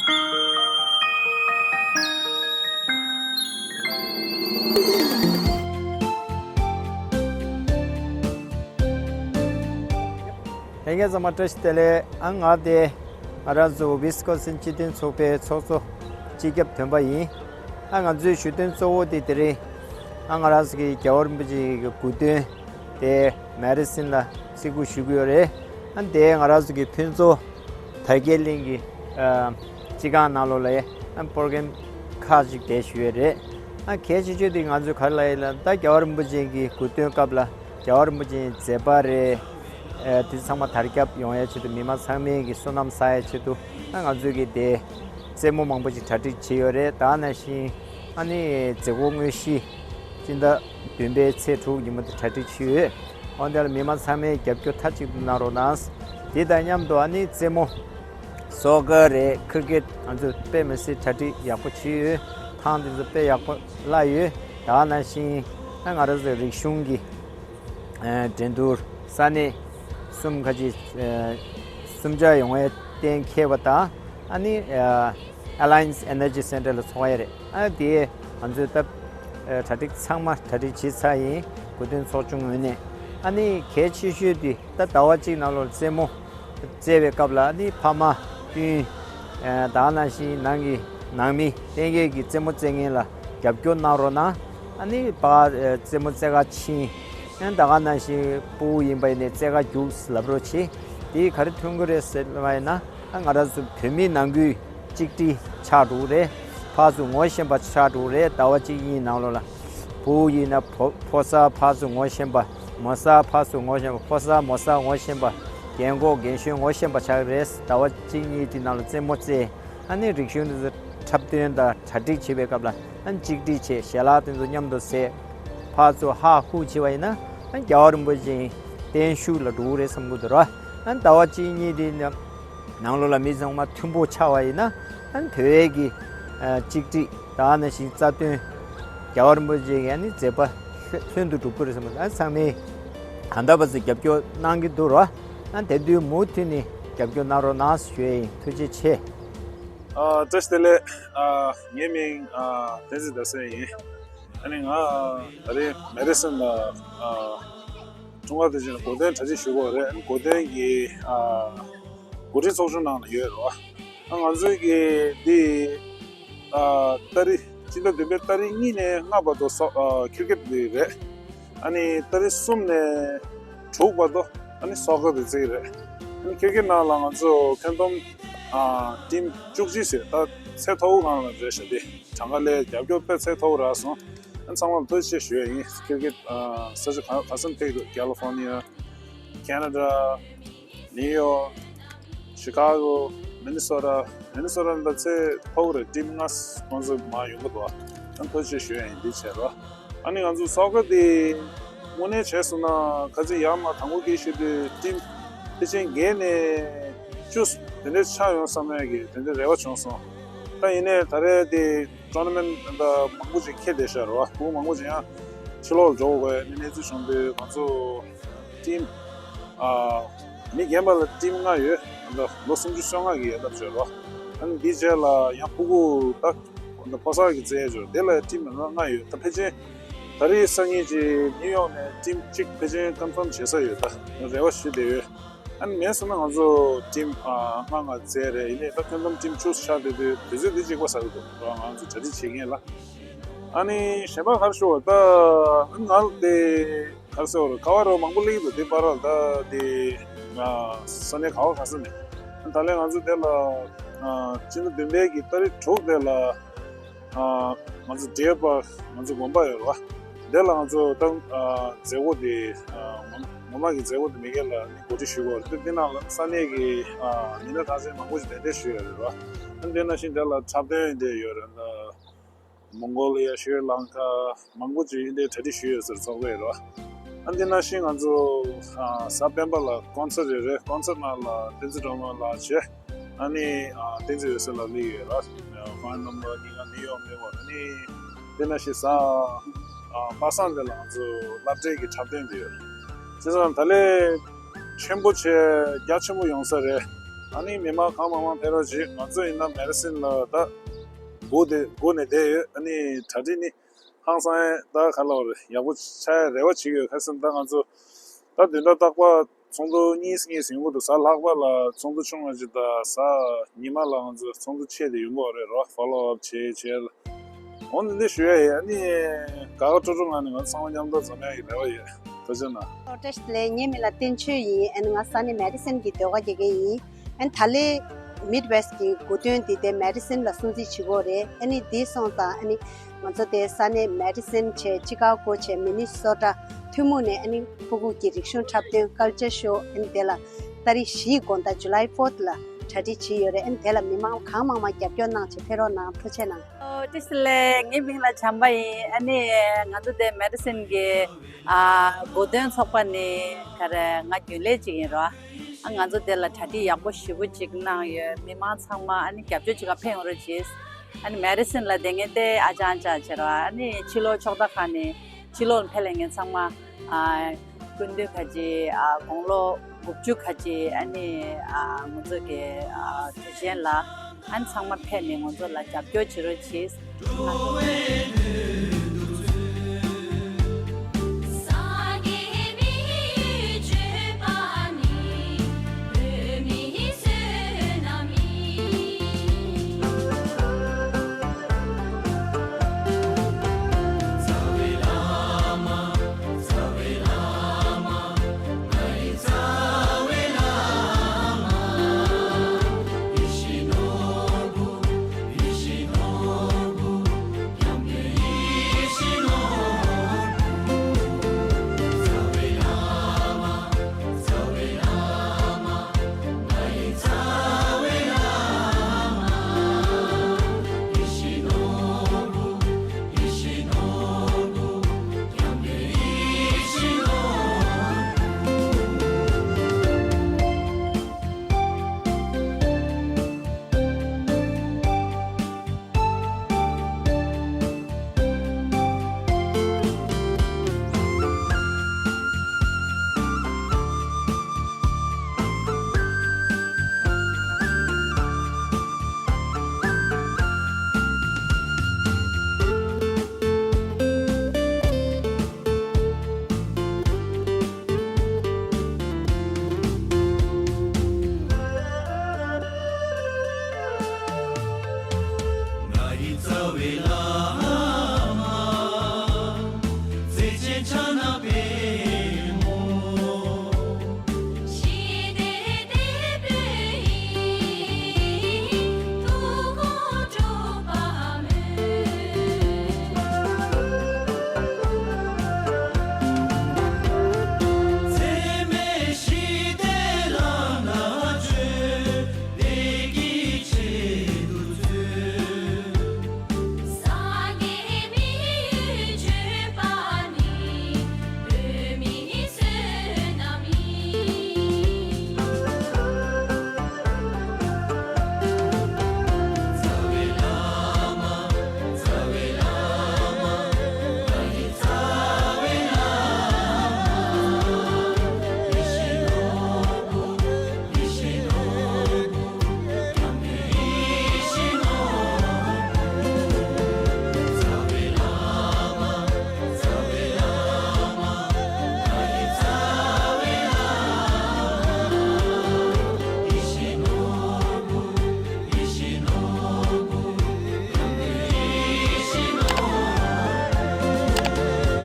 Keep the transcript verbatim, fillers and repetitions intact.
ལྷན་རྒྱས་ཚང་མ་བཀྲ་ཤིས་བདེ་ལེགས། ཨ་ང་དེ་ང་རང་ཚོ་ཝི་སི་ཀོན་སིན་སྤྱི་མཐུན་ཚོགས་པའི་ཚོགས་གཙོ་སྤྱི་ཁྱབ་དོན་པ་ཡིན། ཨ་ང་ཚོའི་ཞུ་དོན་གཙོ་བོ་དེ་དེ་རིང་ཨ་ང་རང་ཚོ་གི་རྒྱལ་བ་རིན་པོ་ཆེ་གི་སྐུ་དོན་དེ་མེ་ཌི་སིན་ལ་བརྩི་བཀུར་ཞུ་གི་ཡོད་རེད། ཨ་དེ་ང་རང་ཚོ་གི་ཕུན་ཚོགས་དར་རྒྱས་གླིང་གི་ཨ་སྤྱི་ཁང་ནང་ལོགས་ལ་ཨ་པོ་རོ་གྷ་རམ་ཁག་ཅིག་དེ་ཞུ་ཡོད་རེད། ཨ་གལ་ཆེ་ཤོས་དེ་ང་ཚོས་ག་རེ་ལབ་ཡོད་ལབ་ན། ད་རྒྱལ་བ་རིན་པོ་ཆེ་གི་སྐུ་དོན་སྐབས་ལ་རྒྱལ་བ་རིན་པོ་ཆེའི་མཛད་པ་རེད། ཨ་དེ་ཚང་མ་དར་ཁྱབ་ཡོང་ཡའི་ཆེད་དུ། མི་མང་ཚང་མས་ཀྱི་བསོད་ནམས་བསགས་ཡའི་ཆེད་དུ་ཨ་ང་ཚོས་ཀྱི་དེ་རྩེད་མོ་མང་པོ་ཞིག་གྲ་སྒྲིག་བྱས་ཡོད་རེད། ད་ནང་བཞིན་ཨ་ནི་མཛད་སྒོ་དངོས་གཞི་སྤྱི་ཟླ་བདུན་པའི་ཚེས་དྲུག་ཉིན་མོ་དེ་གྲ་སྒྲིག་བྱས་ཡོད། འོན་ཏེ་ལ་མི་མང་ཚང་མས་རྒྱབ་སྐྱོར་མཐའ་གཅིག་ཏུ་གནང་རོགས་གནང་། དེ་དང་མཉམ་དུ་ཨ་ནི་རྩེད་མོ་སོ་ཀར་རེད། ཁིར་ཀེད་ང་ཚོས་དཔེ་མི་སྲིད་གྲ་སྒྲིག་ཡག་པོ་བྱས་ཡོད། ཐང་དེ་ཚོ་དཔེ་ཡག་པོ་བརླག་ཡོད། ད་ནང་བཞིན་ཨ་ང་རང་ཚོའི་རིག་གཞུང་གི་ཨ་འགྲན་བསྡུར་ས་གནས་གསུམ་ཁ་ཅིག་ཨ་གསུམ་ཆ་ཡོང་བའི་གཏན་འཁེལ་བ་དང་། ཨ་ནི་ཨ་Alliance Energy Center ལ་ཚོགས་ཡ་རེད། ཨ་དེ་ང་ཚོས་ད་ཨ་གྲ་སྒྲིག་ཚང་མ་གྲ་སྒྲིག་བྱས་ཚར་ཡིན། སྐུ་མདུན་ཚོགས་ཆུང་ངོས་ནས། ཨ་ནི་གལ་ཆེ་ཤོས་དེ་ད་ཟླ་བ་གཅིག་ནང་ལོགས་རྩེད་མོ་རྩེ་བའི་སྐབས་ལ་ཨ་ནི་ཕ་མ་སྤུན་ཨ་ད་ག་ནང་བཞིན་ནང་གི་ནང་མི་ལྷན་རྒྱས་ཀྱི་རྩེད་མོ་རྩེ་མཁན་ལ་རྒྱབ་སྐྱོར་གནང་རོགས་གནང་། ཨ་ནི་ཕར་ཨ་རྩེད་མོ་རྩེ་ག་ཕྱིན། ཨ་ད་ག་ནང་བཞིན་ཕྲུ་གུ་ཡིན་པ་ཡིན་ནའི་རྩེ་ག་རྒྱུགས་ལབ་རོགས་བྱེད། དེ་ག་རེ་མཚོན་གྱི་རེད་ཟེར་བ་ཡིན་ན། ཨ་ང་རང་ཚོ་བོད་མི་ནང་ཁུལ་གཅིག་སྒྲིལ་ཆགས་འགྲོ་གི་རེད། ཕར་ཚུར་ངོ་ཤེས་པ་ཆགས་འགྲོ་གི་རེད། ཟླ་བ་གཅིག་གཉིས་ནང་ལོགས་ལ་ཕྲུ་གུ་ཡིན་ན་ཕོ་ཕོ་གསར་ཕར་ཚུར་ངོ་ཤེས་པ། མོ་གསར་ཕར་ཚུར་ངོ་ཤེས་པ། ཕོ་གསར་མོ་གསར་ངོ་ཤེས་པ། རྒན་གོག་རྒན་གཞོན་ངོ་ཤེས་པ་ཆགས་ཀྱི་རེད། ཟླ་བ་གཅིག་གཉིས་དེ་ནང་ལ་རྩེད་མོ་རྩེ། ཨ་ནི་རིག་གཞུང་དེ་ཚོ་འཁྲབ་སྟོན་དང་གྲ་སྒྲིག་བྱེད་པའི་སྐབས་ལ་ཨ་གཅིག་སྒྲིལ་བྱེད། ཞལ་ལག་དེ་ཚོ་མཉམ་དུ་བཟས། ཕར་ཚུར་ཧ་ཧུ་བྱེད་པ་ཡིན་ན་ཨ་རྒྱལ་བ་རིན་པོ་ཆེའི་བརྟན་བཞུགས་ལ་འགྲོ་གི་རེད་བསམ་གྱི་འདུག་ར། ཨ་ཟླ་བ་གཅིག་གཉིས་དེ་ནང་ལོགས་ལ་མི་ཚང་མ་མཐུན་པོ་ཆགས་པ་ཡིན་ན། ཨ་བོད་ཀྱི་ཨ་གཅིག་སྒྲིལ་དེ་ནང་བཞིན་རྩ་དོན་རྒྱལ་བ་རིན་པོ་ཆེ་གི་ཨ་ནི་མཛད་པ་ལྷོད་དུ་འགྲོ་གི་རེད་བསམ་གྱི་འདུག་ཨ་ཚང་མས་གང་ལྟར་བ་ཚོ་རྒྱབ་སྐྱོར་གནང་གི་འདུག་ར། ཨ་དེ་དུས་མུ་མཐུད་ནས་རྒྱབ་སྐྱོར་གནང་རོགས་གནང་ཞུ་ཡ་ཡིན། ཐུགས་རྗེ་ཆེ། ཨ་བཀྲ་ཤིས་བདེ་ལེགས། ཨ་ངའི་མིང་ཨ་བསྟན་འཛིན་ཟླ་གསལ་ཡིན། ཨ་ནི་ང་ད་རེས་མེ་ཌི་སིན་ལ་ཨ་འཁྲུངས་སྐར་དུས་ཆེན་གོ་སྟོན་གྲ་སྒྲིག་ཞུ་གི་ཡོད་རེད། ཨ་ནི་གོ་སྟོན་གྱི་ཨ་གོ་སྒྲིག་ཚོགས་ཆུང་ནང་ལ་ཡོད་རེད་བ། ཨ་ང་ཚོའི་གི་འདི་ཨ་ཏ་རིག་སྤྱི་ཟླ་བདུན་པའི་ཏ་རིག་གཉིས་ནས་ལྔ་བར་དུ་སོ་ཨ་ཁིར་ཀེད་འདི་རེད། ཨ་ནི་ཏ་རིག་གསུམ་ནས་དྲུག་བར་དུ་ཨ་ནི་སོ་ཀར་དེ་རྩེ་གི་རེད། ཨ་ནི་ཁྱེད་ཀྱི་ནང་ལ་ང་ཚོ་ཁྱོན་བསྡོམས་ཨ་ཊིམ་བཅུ་གཅིག་ཟེར། ད་ཚད་མཐོ་བོ་སྒང་ལ་རེད་ཤག་དེ་གྲངས་ཀ་ལས་རྒྱབ་སྐྱོར་དཔེ་ཚད་མཐོ་བོ་རག་སོང་། ཨ་ཚང་མ་ལ་ཐུགས་རྗེ་ཆེ་ཞུ་ཡ་ཡིན། ཁྱེད་ཀྱི་ཨ་ས་ཆ་ག་ག་ས་ནས་ཕེབས་འདུག་ཀ་ལི་ཧྥོར་ནི་ཡ། ཁེ་ན་ཌ། ནིའུ་ཡོག་ཤི་ཀ་གོ། མི་ནི་སོ་ཊ། མི་ནི་སོ་ཊ་ལ་ཚད་མཐོ་བོ་རེད། ཊིམ་ལྔ་ཁོང་ཚོ་མར་ཡོང་གི་འདུག་ཨ་ཐུགས་རྗེ་ཆེ་ཞུ་ཡ་ཡིན། འདི་བྱས་རོགས། ཨ་ནི་ང་ཚོ་སོ་ཀར་དེ་དངོས་གནས་བྱས་སོང་ན་ཁ་ཚིག་ཡར་མར་དང་པོ་སྐད་ཞུ་དུས་ཊིམ་ཕལ་ཆེར་བརྒྱད་ནས་བཅུ་དེ་འདྲའི་ཆགས་ཡོང་བསམ་ཡ་གི་དེ་འདྲའི་རེ་བ་བྱུང་སོང་། ད་ཡིན་ནའི་ད་རེས་དེ་ཊོར་ན་མེན་ཊི་ད་མང་པོ་ཅིག་འཁེལ་བསྡད་ཤག་རོགས། ཕྲུ་གུ་མང་པོ་ཅིག་ཡང་ཕྱི་ལོགས་ལ་འགྲོ་དགོས་པའི་གནས་ཚུལ་བྱུང་དུས་ང་ཚོ་ཊིམ་ཨ་མི་རྒན་པ་ལ་ཊིམ་ལྔ་ཡོད། ཨ་ནི་ལོ་སུམ་ཅུ་སོ་ལྔ་གི་ཡར་ལངས་ཡོད་རོགས། ཨ་ནི་འདིའི་རྗེས་ལ་ཡང་ཕྲུ་གུ་ད་ཨ་ནི་ཕོ་གསར་གྱི་རྩེད་ཡོད། དེ་ལ་ཊིམ་ལྔ་ཡོད། ད་ཕལ་ཆེར་ད་རེས་སང་ཉིན་གྱི་ནིའུ་ཡོག་ནས་ཊིམ་གཅིག་ཕལ་ཆེར་ཀོན་ཕོམ་བྱེད་ས་ཡོད། ད་རེ་བ་ཞུ་བསྡད་ཡོད། ཨ་ནི་མེད་སོང་ན་ང་ཚོ་ཊིམ་ཨ་ལྔ་ལྔ་རྩེ་རེད། ཡིན་ནའི་ད་ཁྱོན་བསྡོམས་ཊིམ་བཅུ་ཆགས་བསྡད་དུས་དུས་ཚོད་འདི་གཅིག་པ་ཟ་གི་འདུག་ང་ཚོ་གྲ་སྒྲིག་བྱེད་མཁན་ལ། ཨ་ནི་གཞན་པ་ག་རེ་ཞུ་བ། ད་ཨ་ནི་ང་ལ་དེ་ག་རེ་ཟེར་བ་རེད། ཁ་པར་རོ་མང་པོ་སླེབས་ཀྱི་འདུག་དེ་བར་ལ་ད་དེ་ང་ས་གནས་ག་བ་ག་ས་ནས། ཨ་ནི་ད་ལན་ང་ཚོ་དེ་ལ་ཨ་སྤྱི་ཟླ་བདུན་པའི་གི་ཏ་རིག་དྲུག་དེ་ལ། ཨ་ང་ཚོ་འབྲས་པ་ང་ཚོ་དགོན་པ་ཡོད་རེད་བ། དེ་ལ་ང་ཚོ་ད་ཨ་མཛད་སྒོ་དེ་ཨ་ངོ་མ་གི་མཛད་སྒོ་དེ་མེད་མཁན་ལ་ནི་གོ་སྒྲིག་ཞུ་དགོས་རེད། དེ་དེ་ནང་ལ་ས་གནས་ཀྱི་ཨ་མི་སྣ་གྲགས་ཅན་མང་པོ་ཞིག་གདན་འདྲེན་ཞུས་ཡོད་རེད་བ། ཨ་དེ་ནང་བཞིན་དེ་ལ་འཁྲབ་སྟོན་དེ་ཡོད་རེད། ཨ་མོང་གོ་ལི་ཡ། ཤྲི་ལང་ཀ། མང་པོ་ཅིག་འདི་གྲ་སྒྲིག་ཞུས་ཡོད་ཟེར་ཚོགས་པ་ཡོད་རེད་བ། ཨ་འདི་ནང་བཞིན་ང་ཚོ་ཨ་གཟའ་སྤེན་པ་ལ་ཀོན་སར་ཊི་རེད། རེད། ཀོན་སར་ཊི་ནང་ལ་བསྟན་འཛིན་སྒྲོལ་མ་ལགས་བྱས། ཨ་ནི་ཨ་བསྟན་འཛིན་འོད་ཟེར་ལགས་སླེབས་ཡོད་རེད། ཨ་ཁོང་རྣམ་པ་གཉིས་ཀ་ནིའུ་ཡོག་ནས་ཡོད་རེད། ཨ་ནི་འདི་ནང་བཞིན་གཟའ་ཨ་པ་སངས་དེ་ལ་ང་ཚོ་སློབ་གྲྭའི་གི་འཁྲབ་སྟོན་དེ་ཡོད་རེད། བྱས་ཙང་ད་ལས་ཆེན་པོ་བྱས་རྒྱ་ཆེན་པོ་ཡོང་ས་རེད། ཨ་ནི་མི་མང་གང་མང་མང་ཕེབས་རོགས་བྱེད། ང་ཚོ་ཡིན་ན་མེ་ཌི་སིན་ལ་ད་སྒུག་བསྡད་སྒུག་ནས་བསྡད་ཡོད། ཨ་ནི་གྲ་སྒྲིག་ནི་ཧང་སང་ཡས་ད་ག་ལ་བར་ཡག་པོ་ཆགས་ཡས་རེ་བ་བྱེད་ཀྱི་ཡོད། ཁ་སང་ད་ང་ཚོ་ད་བདུན་ཕྲག་རྟག་པར་ཚོགས་འདུ་གཉིས་གཉིས་ཡོང་གི་འདུག་གཟའ་ལྷག་པ་ལ་ཚོགས་འདུ་ཆུང་བ་ཅིག་དང་གཟའ་ཉི་མ་ལ་ང་ཚོ་ཚོགས་འདུ་ཆེ་དེ་ཡོང་གི་ཡོད་རེད། རོ་ཕོ་ལོ་ཨབ་བྱེད་བྱེད་ལ། འོ་འདི་འདི་ཞུ་ཡ་ཡིན། ཨ་ནི་དགའ་དགའ་སྤྲོ་སྤྲོ་ངང་ནས་ང་ཚོ་ཚང་མ་མཉམ་དུ་འཛོམས་ཡ་ཡི་རེ་བ་ཡོད། ཐུགས་རྗེ་གནང་། ཨོ་བཀྲ་ཤིས་བདེ་ལེགས། ངའི་མིང་ལ་བསྟན་ཆོས་ཡིན། ཨ་ནི་ང་ས་གནས་མེ་ཌི་སན་གྱི་ཟློས་གར་དགེ་རྒན་ཡིན། ཨ་ནི་ད་ལོའི་མིཌ་ཝེ་སི་ཊི་གི་དགུང་སྟོན་འདི་དེ་མེ་ཌི་སན་ལ་སྲུང་བརྩི་བྱེད་ཀྱི་ཡོད་རེད། ཨ་ནི་འདི་སོང་ཙང་ཨ་ནི་ང་ཚོ་དེ་ས་གནས་མེ་ཌི་སན་བྱས་ཅི་ཀ་གོ་བྱས་མི་ནི་སོ་ཊ་ཐུན་མོང་ནས་ཨ་ནི་ཕྲུ་གུ་གི་རིག་གཞུང་འཁྲབ་སྟོན་ཀལ་ཅར་ཤོ་ཨ་ནི་དེ་ལ་ཏ་རིག་བཞིའི་དགོང་དག་July fourth ལ་གྲ་སྒྲིག་བྱས་ཡོད་རེད། ཨ་ནི་དེ་ལ་མི་མང་གང་མང་མང་རྒྱབ་སྐྱོར་གནང་བྱས་ཕེབས་རོགས་གནང་། ཐུགས་རྗེ་གནང་། ཨོ་བཀྲ་ཤིས་བདེ་ལེགས། ངའི་མིང་ལ་བྱམས་པ་ཡིན། ཨ་ནི་ང་ཚོ་དེ་མེ་ཌི་སན་གྱི་ཨ་དགུང་སྟོན་ཚོགས་པ་ནི་ག་རེ་ང་རྒྱུན་ལས་ཅིག་ཡིན་རོ། ཨ་ང་ཚོ་དེ་ལ་གྲ་སྒྲིག་ཡག་པོ་ཞེ་པོ་ཅིག་གནང་ཡོད། མི་མང་ཚང་མ་ཨ་ནི་རྒྱབ་སྐྱོར་ཅིག་ག་ཕེབས་ཡོང་རོགས་གྱིས། ཨ་ནི་མེ་ཌི་སན་ལ་བསྡད་མཁན་དེ་ཨ་ཅག་ཨ་ཅག་བྱེད་རོགས། ཨ་ནི་ཕྱི་ལོགས་ཕྱོགས་མཐའ་ཁག་ནས་ཕྱི་ལོགས་ཕེབས་ལས་མཁན་ཚང་མ་ཨ་སྐུ་མདུན་ཁ་ཅིག་ཨ་དགུང་ལོ་དགུ་བཅུ་ཁ་ཅིག་ཨ་ནི་ཨ་ང་ཚོ་གི་ཨ་དུས་ཆེན་ལ་ཨ་ནི་ཚང་མ་ཕེབས་ནས་ང་ཚོ་ལ་རྒྱབ་སྐྱོར་བྱེད་རོགས་གྱིས།